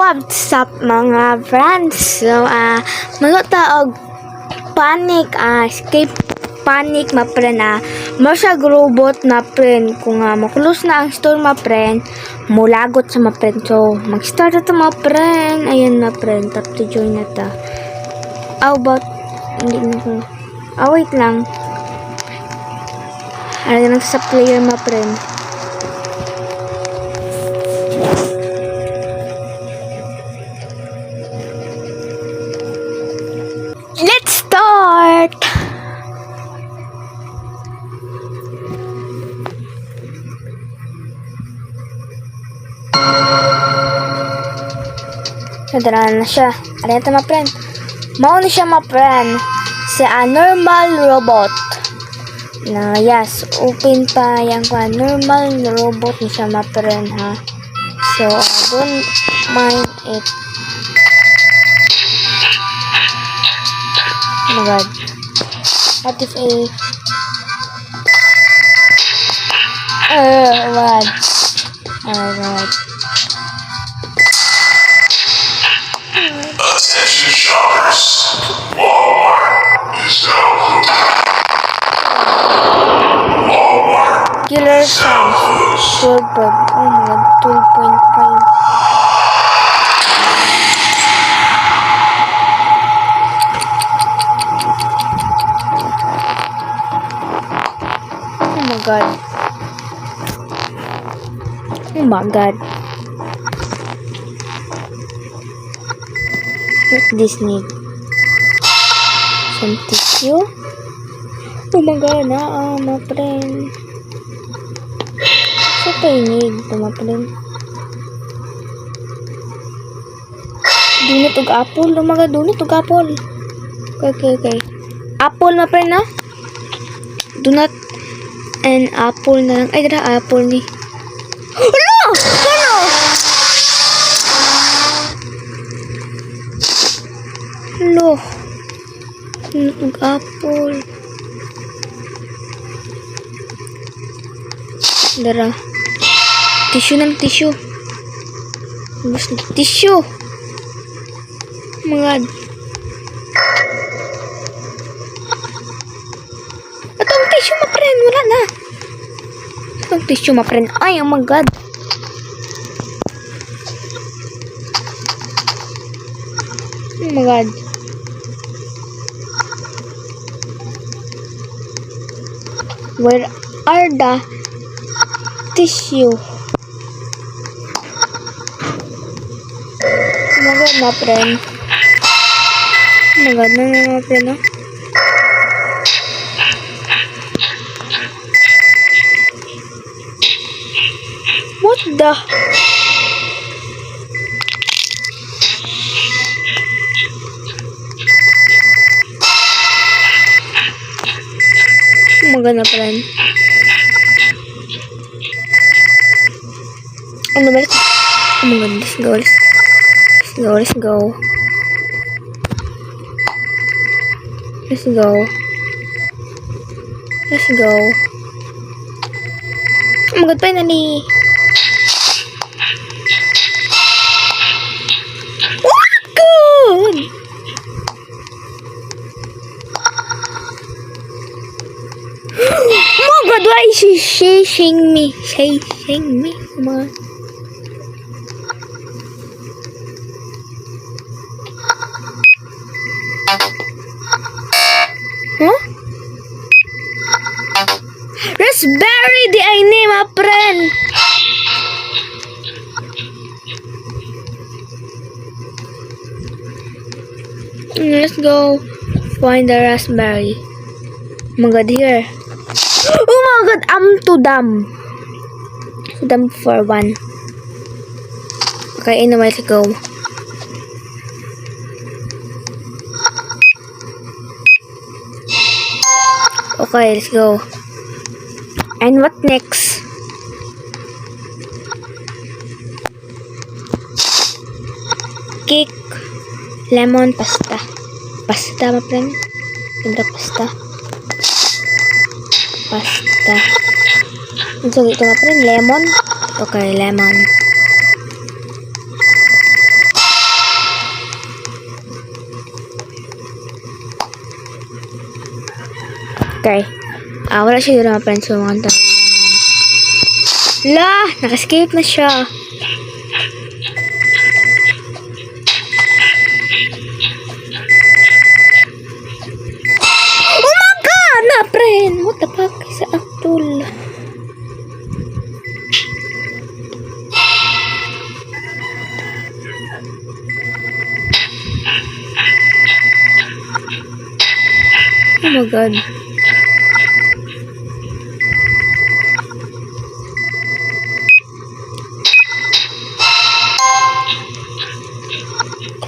What's up, mga friends? So, magta og panic, escape panic, ma friend, ah. Mo siya robot na friend. Kung makulos na ang store, ma friend, mulagot sa ma friend. So, mag-start na to, ma friend. Ayan na, friend. Tap to join na ta. How about, hindi na ko. Ah, wait lang. Ano lang sa player, ma friend. Let's start! Nadara na siya. Ano ito, ma friend? Mao ni siya, ma friend. Si a normal robot. Na yes, open pa yan ko. Normal robot ni siya, ma friend, ha. So, don't mind it. Oh my God. What if a... Oh God. Oh God. Attention shoppers. Walmart is now closed. Walmart Killer is now Sounds. closed. 12 point. Oh my God. 12.5. Oh my God. Oh my God. What this need? Some tissue? Oh my God, ah, my friend. Sa pa need ito, my friend? Donut og apple. Oh my God, donut og apple. Okay. Apple, my friend, no? Donut and apple na lang. Ay, dara, apple ni. Hala! Ano? Hala. Donut og apple. Dara. Tissue ng tissue. Ubus na tissue. Oh my God. Atong tissue, ma friend. Wala na. Atong tissue, ma friend. Ay, oh my God. Oh my God. Where are the tissue? Oh my God, my friend. Oh my God, no, no, my friend, no. What the? Oh my God, my friend. Oh my God. Oh my God, let's go, let's go, let's go. Let's go. Let's go. Oh my God, finally. What? Good! Oh my God, why is she chasing me? Chasing me? Oh my God. Huh? Raspberry di ay ni, my friend. Let's go find the raspberry. Oh my God, here. Oh my God, I'm too dumb. Too dumb for one. Okay, anyway, let's go. Okay, let's go. And what next? Cake, lemon, pasta. Pasta, my friend. Ganda pasta. Pasta. So, ito, my friend, lemon. Okay, lemon. Okay. Ah, wala siya dira, mga friends. So, mga tayo. La! Naka-escape na siya. Oh my God! Na, friend! What the fuck? Sa actual. Oh my God.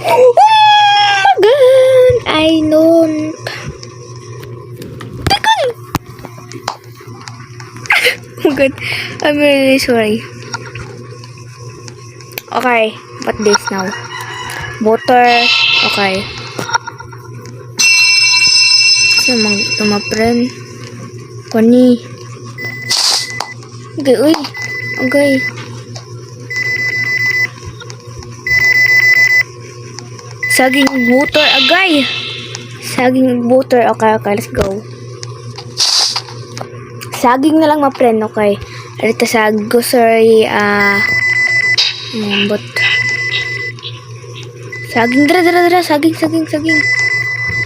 Oh my God! I don't. Teka! Oh my God. I'm really sorry. Okay. What this now? Water. Okay. Sa mga ito, mga friend. Kani. Okay, uy. Okay. Saging water, agay. Saging water. Okay, let's go. Saging na lang, mga friend, okay. Arita sa grocery, but saging, dra, dra, dra, saging, saging, saging.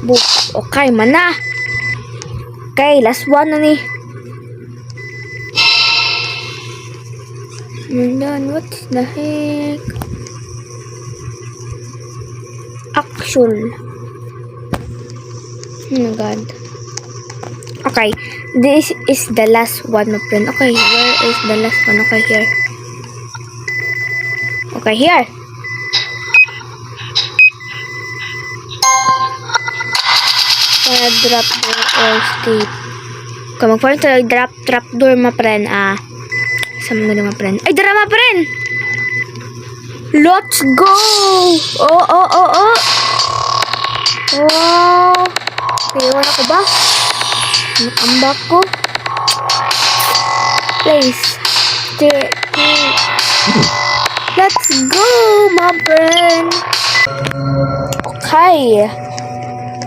Bu, okay, mana. Okay, last one na ni. And then, what the heck? Actual. Oh my God. Okay, this is the last one, my friend. Okay, where is the last one? Okay, here. Okay, here. Para drop door or escape. Okay, mag-find tayo drop trap door, my friend. Ah, sa mga my friend. Ay, dara, my friend! Let's go! Oh. Wow! Okay, wala ko ba? Nakambak ko. Place. Three, two. Let's go, my friend! Okay.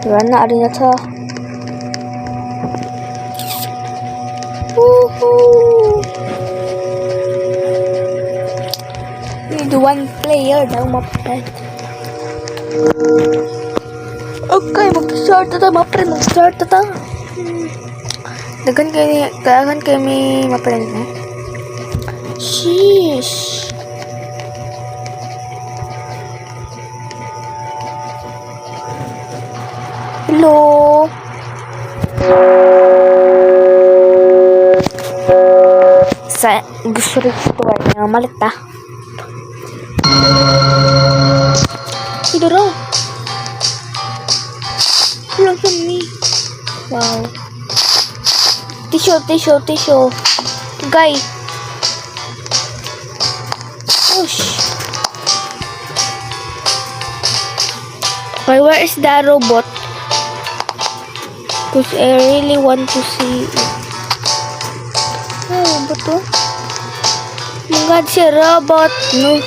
Tara na, ari na to. Woohoo! Need one player daw, my friend. Okay, mag-start na ta, my friend. Mag-start na ta. Daghan kay may my friend, eh. Sheesh. Hello. Sa grocery store nga malit ta. Idoro. Lang sa ni. Wow. Tissue, tissue, tissue. Guy. Push. Okay, where is the robot? 'Cause I really want to see it. Ay, robot to? Oh my God, si robot. No.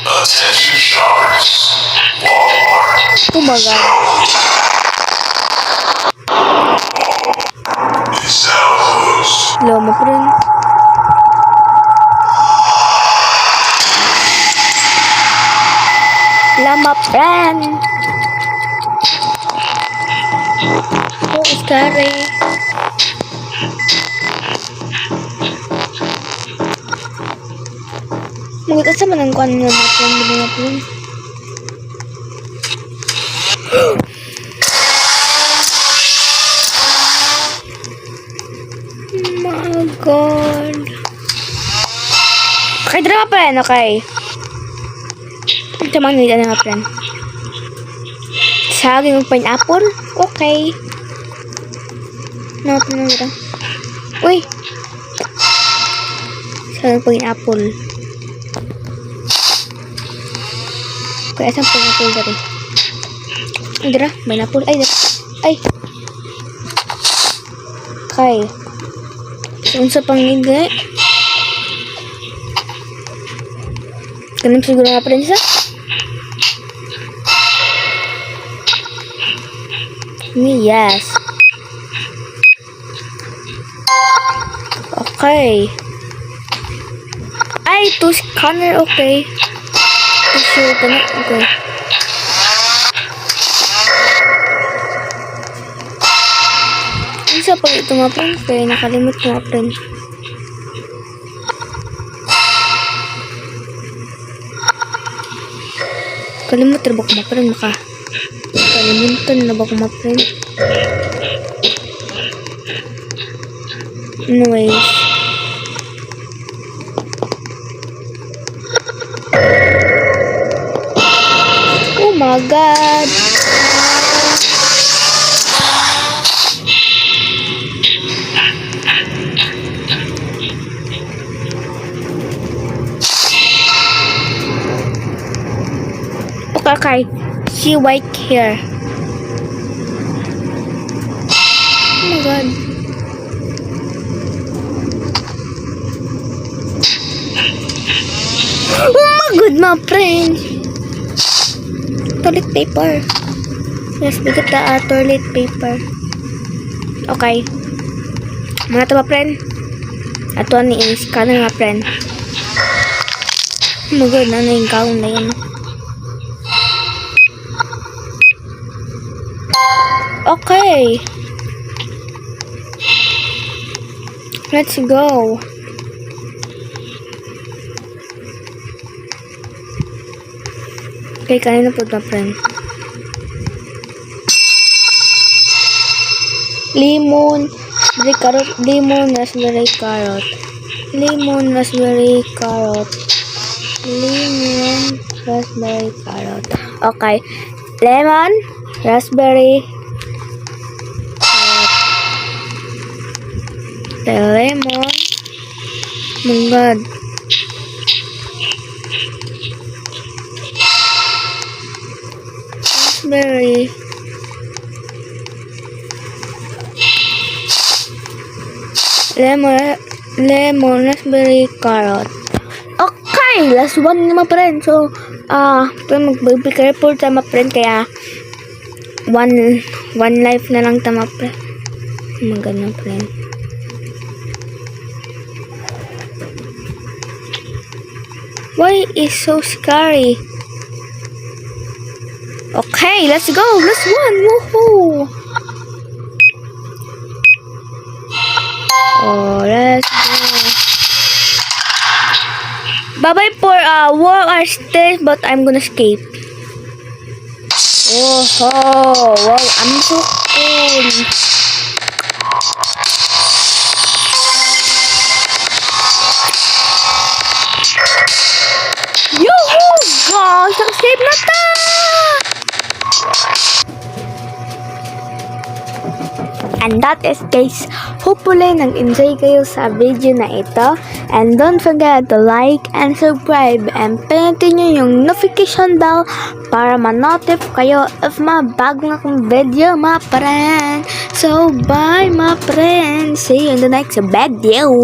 Attention shoppers. Walmart Oh my God. is now closed. Hello, my friend. Hello, my friend. Oh, scary. Magutat sa man ang kuan nga, my friend, di ba, my friend? Oh my God. Okay, drama friend, okay. Ito mang nila na, friend. Saging ug pineapple? Okay. No, no, no. Uy! Saging pineapple. Okay, asan pineapple dali? Ay, dira, pineapple. Ay, dira. Ay. Okay. So, unsa pang hindi? Ganun siguro nga, prinsesa? Me, yes. Okay. Ay, to scanner, okay. To show, okay. Isa pa ito, mga friend, kaya nakalimot ko, mga friend. Kalimot na ba ko, mga friend? Kalimutan na ba ko, mga friend? Anyways. Oh my God! Okay. She white hair. Oh my God. Oh my God, my friend. Toilet paper. Yes, we got the toilet paper. Okay. Mga to, my friend. Ato ni scanner, mga friend. Oh my God, ano yung gown na yun? Okay. Let's go. Okay, kanina po na, friend. Lemon, raspberry, carrot, lemon, raspberry, carrot. Lemon, raspberry, carrot. Lemon, raspberry, carrot. Okay. Lemon, raspberry, carrot. The lemon. Oh my God. Raspberry. Lemon, lemon, raspberry, carrot. Okay, last one na, mga friend. So, ah, mag be careful ta, mga friend, kaya one life na lang ta, mga friend. Oh my God, mga friend. Why is so scary? Okay, let's go. Last one. Woohoo! Oh, let's go. Bye-bye for walk our stairs, but I'm gonna escape. Oh, wow, I'm so cool. Yoo-hoo! Gosh, escape na ta! And that is, guys, hopefully nag-enjoy kayo sa video na ito. And don't forget to like and subscribe and pindutin nyo yung notification bell para ma-notif kayo if mga bago akong video, mga friend. So, bye, mga friend. See you in the next video.